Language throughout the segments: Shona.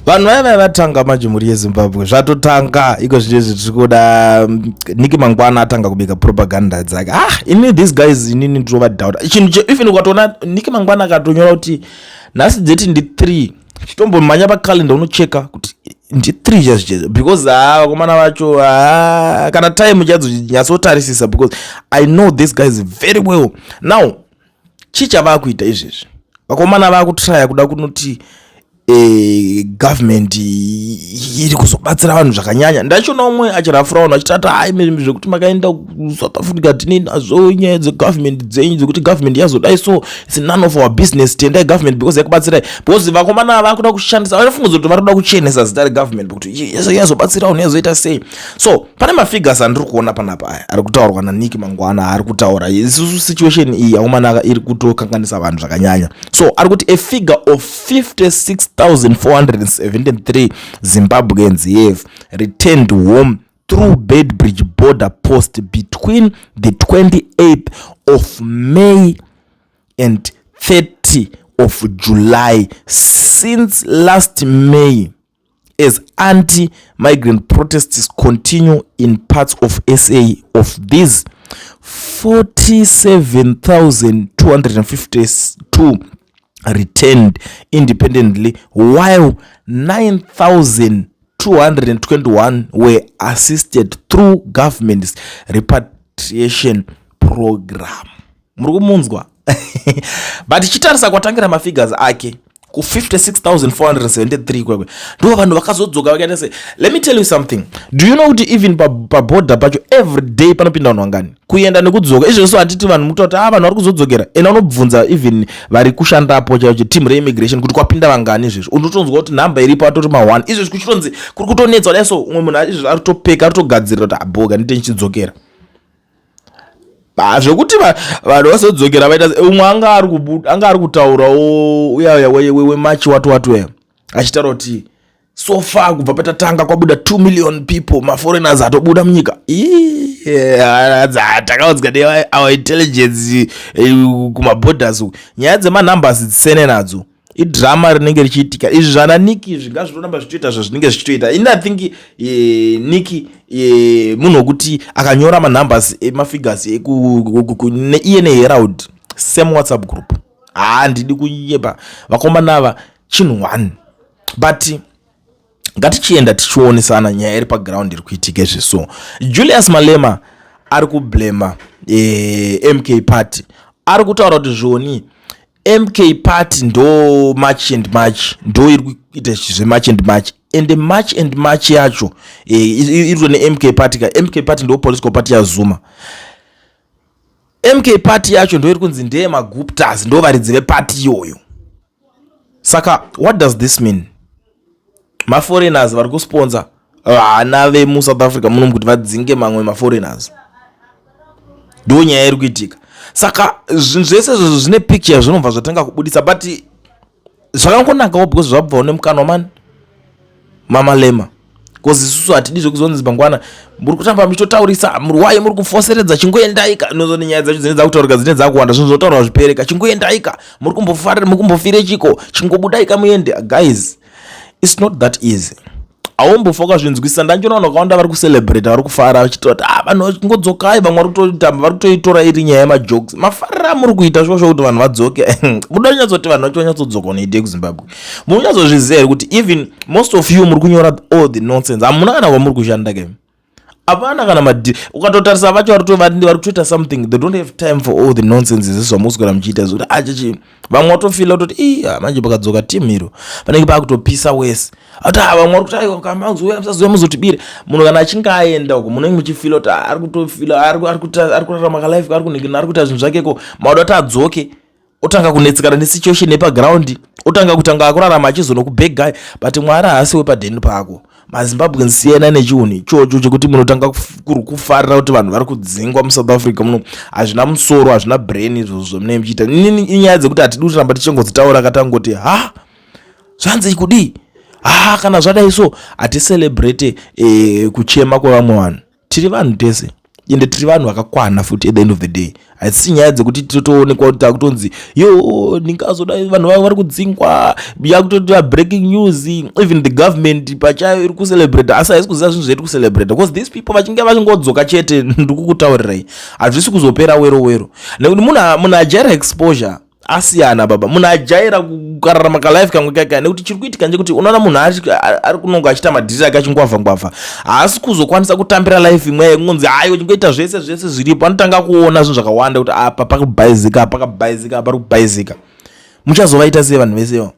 Vanhu vaya vaya vatanga manje, mhuri yeZimbabwe. Zvatotanga iko zvinezvi. Tiri kuda Nick Mangwana atanga kubika propaganda dzake. Ah, ini these guys, inini ndinovadoubt chinhu. Even ukatoona Nick Mangwana akatonyora kuti nhasi date ndi 3, chitombomhanya pacalendar unocheka kuti ndi 3 chaizvo chaizvo, because ha, vakomana vacho ha, kana time chaidzo nyatsotarisisa, because I know these guys very well. Now chii chavaakuita izvezvi? Vakomana vakutraya kuda kunoti government iri kuzobatsira vanhu zvakanyanya. Ndachiona umwe achirafura vanhu achitati, "Hai, zvekuti makaenda kuSouth Africa tine nazvo. Nyaya dzegovernment dzenyu dzekuti government yazodai, so it's none of our business. Tendai government because yakubatsirai." Because vakomana vakuda kushandisa, vanofungidzwa kuti vari kuda kuchenesa zita regovernment kuti yazobatsira vanhu, yazoita sei. So pane mafigures andiri kuona panapa aya ari kutaurwa naNick Mangwana. Ari kutaura isusu situation iyi aomanaka iri kutokanganisa vanhu zvakanyanya. So ari kuti a figure of 56,473 Zimbabweans have returned home through Beitbridge border post between the 28th of May and 30 of July since last May, as anti-migrant protests continue in parts of SA. Of these, 47,252 returned independently, while 9,221 were assisted through government's repatriation program. Muri kumunzwa? But chitarisa kwatangira mafigures ake ku-56,473 kwekwe, ndo vanhu vakazodzoka vakaita sei. Let me tell you something. Do you know kuti even pabhodha pacho every day panopinda vanhu vangani kuenda nekudzoka? Izvozvo handiti vanhu mutoti a, vanhu vari kuzodzokera. Enda unobvunza even vari kushandapo chaicho, team reimmigration, kuti kwapinda vangani izvezvo. Unotonzwa kuti nhamba iripo atori ma1 izvezvi. Kuchitonzi kuri kutonetsa kudai, so umwe munhu izvezvi ari kutopeka, ari kutogadzirira kuti abhoga ndite ndichidzokera. Zvekuti vanhu vazodzokera vaita, umwe anga ari kutaurawo uya uya wemachi wati wati uya, achitaura kuti so far kubva patatanga kwabuda 2 million people, maforeigners atobuda munyika. Takaudzwa neour intelligence kumaborders uku. Nyaya dzemanumbers dzisene nadzo, idrama rinenge richiitika. Izvi zvana Nick izvi ngazvitoramba zvichitoita zvazvinenge zvichitoita. Ini I think Nick munhu wekuti akanyora manumbers, emafigures, iye neHerald same WhatsApp group. Handidi kunyepa, vakomana ava chinhu one. But ngatichienda tichionesana nyaya iri paground iri kuitika izvi. So Julius Malema ari kublema MK Party. Ari kutaura kuti zvoni MK Party ndo March and March, ndo iri kuita zveMarch and March, and March and March yacho iri neMK Party ka. MK Party ndo political party yaZuma. MK Party yacho ndo iri kunzi ndeyemaGuptas, ndo varidzi vepati iyoyo. Saka what does this mean? Maforeigners vari kusponsor vana vemuSouth Africa muno kuti vadzinge mamwe maforeigners. Ndo nyaya iri kuitika. Saka zvinhu zvese izvozvo zvine picture zvinobva zvatanga kubudisa, but zvakangonakawo because zvabvawo nemukanwa mani maMalema, because isusu hatidi zvekuzonzi mangwana muri kutamba muchitotaurisa, muri wai, muri kufoseredza, chingoendaika. Nozoni nyaya dzacho dzine dzakutaurika, dzine dzakuwanda, zvinhu zvotaurwa zvipereka. Chingoendaika, muri kumbofarira, muri kumbofire chiko, chingobudaika muende. Guys, it's not that easy. Haumbofa ukazvinzwisisa. Ndandiona vanhu vakawanda vari kucelebrata, vari kufara vachitoti, "Ah, vanhu chingodzokai." Vamwe vari kutotamba, vari kutoitora iri nyaya yemajokes. Mafariro amuri kuita shosho kuti vanhu vadzoke, muda kunyatsoti vanhu vacho vanyatsodzoka unoite kuZimbabwe. Munonyatsozviziva here kuti even most of you muri kunyora all the nonsense, hamuna kana kwamuri kushanda ke? Hapana kana madhi. Ukatotarisa vacho vari kutoita something, they don't have time for all the nonsense izvi zvamuswera muchiita, zvekuti achichi vamwe vatofila kutoti iya manje pakadzoka timu iro panenge paakutopisa wese. Ati vamwe vari kuti, "Aiwa, kamazouya, musazouya muzotibire." Munhu kana achinge aenda uko, munenge muchifila kuti ari kutofila, ari kurarama kalife, ari kunhingina, ari kuita zvinhu zvakeko. Mauda kuti adzoke, otanga kunetsekana nesituation yepagraundi, otanga kutanga akurarama achizonokubhegai. But Mwari haasi wepadheni pako. MaZimbabweans, siyana nechiunhu ichocho chekuti munotanga kufarira kuti vanhu vari kudzingwa muSouth Africa muno. Hazvina musoro, hazvina brain izvozvo zvamunenge muchiita. Inini inyaya dzekuti hatidi kuramba tichingodzitaura. Katangoti ha, zvanzi kudii? Ha, kana zvadai so, haticelebrate kuchema kwevamwe vanhu. Tiri vanhu tese. Ende tiri vanhu vakakwana futi. At the end of the day, hadzisi nyaya dzekuti totoonekwa kuti takutonzi yo ndingazodai, vanhu vavo vari kudzingwa, yakutoti breaking news. Even the government pachayo iri kucelebrata, asi haisi kuziva zvinhu zvairi kucelebrata, because these people vachinge vachingodzoka chete, ndikukutaurirai, hazvisi kuzopera wero wero, nekuti munhu ajaira exposure asiyana baba, munhu ajaira kukararama kalife kamwe kaka. Nekuti chiri kuitika ndechekuti unoona munhu ari kunonga achiita madhiri ake achingwavha ngwavha, haasi kuzokwanisa kutambira life imwe yekungonzi hayi, uchingoita zvese zvese zviripo. Anotanga kuona zvinhu zvakawanda kuti apa pakubhaizika, pakabhaizika, pari kubhaizika. Muchazovaita sei vanhu vese ivo?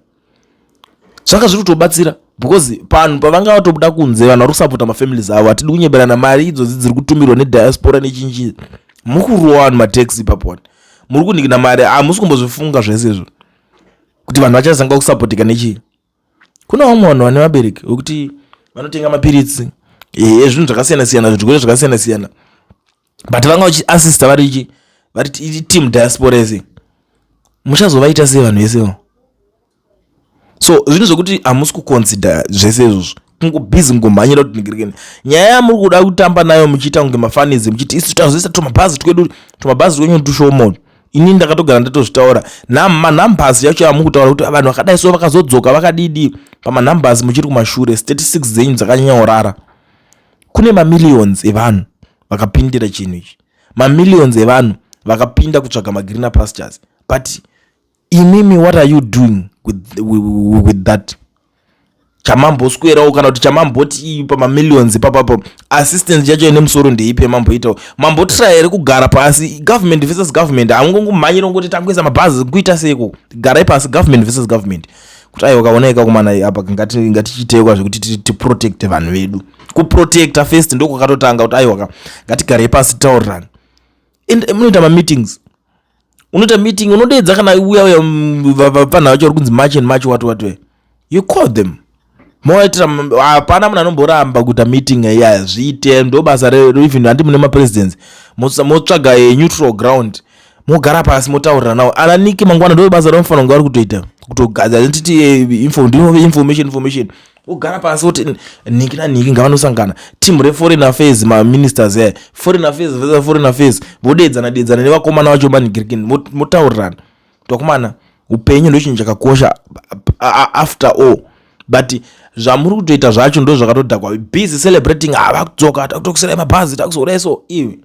Zvanga zviri kutobatsira, because panhu pavanga vatobuda kunze, vanhu vari kusapota mafamilies avo. Hatidi kunyeberana, mari idzodzi dziri kutumirwa nediaspora nechinji, muri kurova vanhu matax ipapo, wani muri kunikina mari. Hamusi kumbozvifunga zvese izvo kuti vanhu vachazanga kusapotika nechii. Kuna vamwe vanhu vane vabereki vekuti vanotenga mapiritsi ezvinhu zvakasiyana siyana, zvirwere zvakasiyana siyana, but vanga vachiasista vari vari team diaspora yese. Muchazovaita sei vanhu vesevo? So zvinhu zvokuti hamusi kuconsider zvese izvozvo, kungobhizi kungomhanyira kuti nigirikeni nyaya yamuri kuda kutamba nayo, muchiita kunge mafanizi, muchiti isu tazoisa tumabhazi twedu, tumabhazi twenyu tushomo. Ini ndakatogara ndatozvitaura, manumbers yacho yamukutaura kuti vanhu vakadai so vakazodzoka vakadidi, pamanumbers muchiri kumashure. Statistics dzenyu dzakanyanyorara. Kune mamillions evanhu vakapindira chinhu ichi, mamillions evanhu vakapinda kutsvaga magreener pastures, but imimi, what are you doing with that? Chamamboswerawo kana kuti chamamboti pamamillions ipapapo, assistance yacho ine musoro ndeipi yamamboitawo? Mambotira here kugara pasi, government versus government? Hamungongomhanyira ngoti tangoisa mabhazi, kuita seiko? Garai pasi, government versus government, kuti aiwa, kaoneka kumana apa, ngatichitekwa zvekuti tiprotecte vanhu vedu. Kuprotecta first ndokwakatotanga kuti aiwa, ngatigarei pasi titaurirane. And munoita mameetings, unoita meeting, unodeedza kana uya uya vapfanha vacho vari kunzi March and March, what what, you call them, moitira. Hapana munhu anomboramba kuita meeting iya, zviite, ndo basa. Even handi mune mapresidents, motsvaga neutral ground, mogara pasi, motaurira nawo. Ana niki mangwana ndo basa ramufanira kunge vari kutoita, kutogadza titi information information, wogara pasi woti nhingi nanhingi ngavanosangana, team reforeign affairs, maministers aya, foreign affairs versus foreign affairs, vodeedzana deedzana nevakomana vacho manhingirikini, motaurirana kuti vakomana, upenyu ndo chinhu chakakosha after all. But zvamuri kutoita zvacho ndo zvakatodhakwa. Busy celebrating, hava kudzoka, takutokusirai mabhazi, takuzoudai. So iwe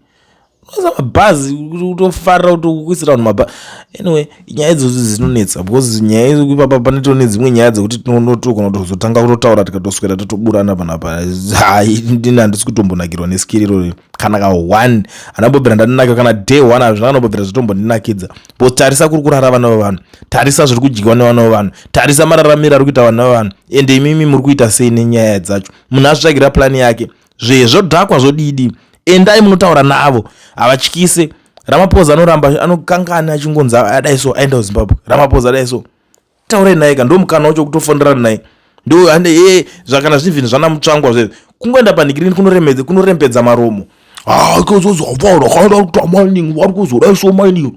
unoisa mabhazi, kutofarira kuti kuisira vanhu mabhazi. Anyway, nyaya idzodzo dzinonetsa, because nyaya ipapa panoito nedzimwe nyaya dzekuti tinotogona kutozotanga kutotaura, tikatoswera totoburana panapa. Hai, ndini handisi kutombonakirwa neskiri irori kana ka one. Handambobvira ndandinakirwa kana day one, hazvina kanombobvira zvitombondinakidza, because tarisa kuri kurara vana vevanhu, tarisa zviri kudyiwa nevana vevanhu, tarisa mararamiro ari kuita vana vevanhu. Ende imimi muri kuita sei nenyaya dzacho? Munhu azvitsvagira plani yake, zvezvodhakwa zvodidi. Endai munotaura navo, havatyise. Ramaphosa anoramba anokangana achingonzi adai so, aenda kuZimbabwe. Ramaphosa adai so, taurai naye ka, ndo mukana wacho kutofonderana naye. Ndo hande e zvakana zvivhini zvana Mutsvangwa zvezvi, kungoenda panhikirini kunoremedza, kunorembedza maromo. Ah, mining vari kuzodai so, mining,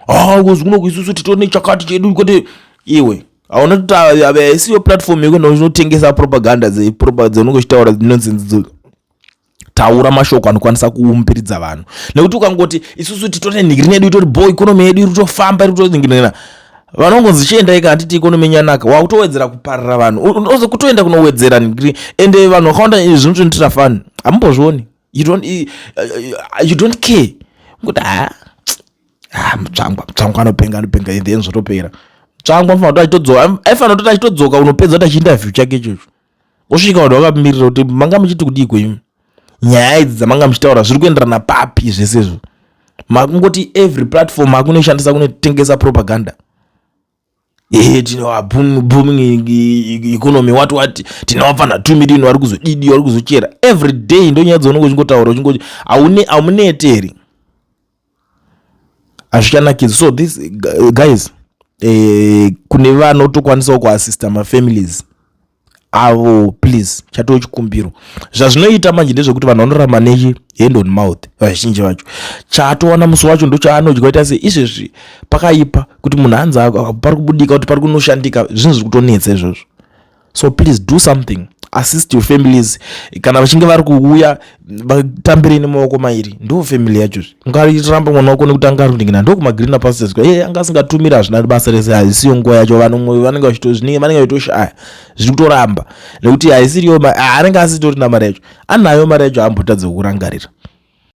ah, kuzi kuno isusu titone chakati chedu. Kwete iwe, hauna kuti haisiyo platform yekuenda uchinotengesa propaganda dzeunenge uchitaura nonsense. Taura mashoko anokwanisa kuumbiridza vanhu, nekuti ukangoti isusu titore nhingiri yedu itori bo, economy yedu iri kutofamba, iri kutoningirina, vanongonzi chiendai ka, handiti economy yanaka, wakutowedzera kuparira vanhu, kutoenda kunowedzera nhingiri. Ende vanhu vakawanda izvi zvinotonitira fani, hamumbozvioni. You don't care kuti ha, ah, Mutsvangwa, Mutsvangwa anopenga, anopenga, then zvotopera. Mutsvangwa anofanira kuti achitodzoka, aifanira kuti achitodzoka unopedza kuti achiinterview chake ichocho, osvika vanhu vakamirira kuti manga muchiti kudii kwenyu, nyaya idzi dzamanga muchitaura zviri kuenderana papi zvese izvo. Makungoti every platform makunoshandisa kunotengesa propaganda. Ehe, tine booming economy, what what, tinavapfana 2 million vari kuzodidi, vari kuzochera every day. Ndo nyaya dzaunenge uchingotaura, uchingoti hamuneteri, hazvichanakidzi. So this guys, kune vanotokwanisawo kuassista mafamilies avo, please, chatoo chikumbiro. Zvazvinoita manje ndezvekuti vanhu vanorarama nechi hand on mouth vazhinji vacho, chaatowana musi wacho ndochaanodya. Ita sei izvezvi? Pakaipa kuti munhu anzi pari kubudika kuti pari kunoshandika, zvinhu zviri kutonetsa izvozvo. So please do something. Assist your families. Kana vachinge vari kuuya, vatambirei nemaoko mairi. Ndo family yacho. Ungaramba mwana wako nekuti anga ari kundingina ndokumagreener pastures? Ye anga asingatumiri, hazvina basa rese, haisiyo nguva yacho. Vanhu vanenge vachitoshaya, zviri kutoramba nekuti haisiriyo. Anenge asitorina mari yacho, anayo mari yacho, ambotadza kurangarira.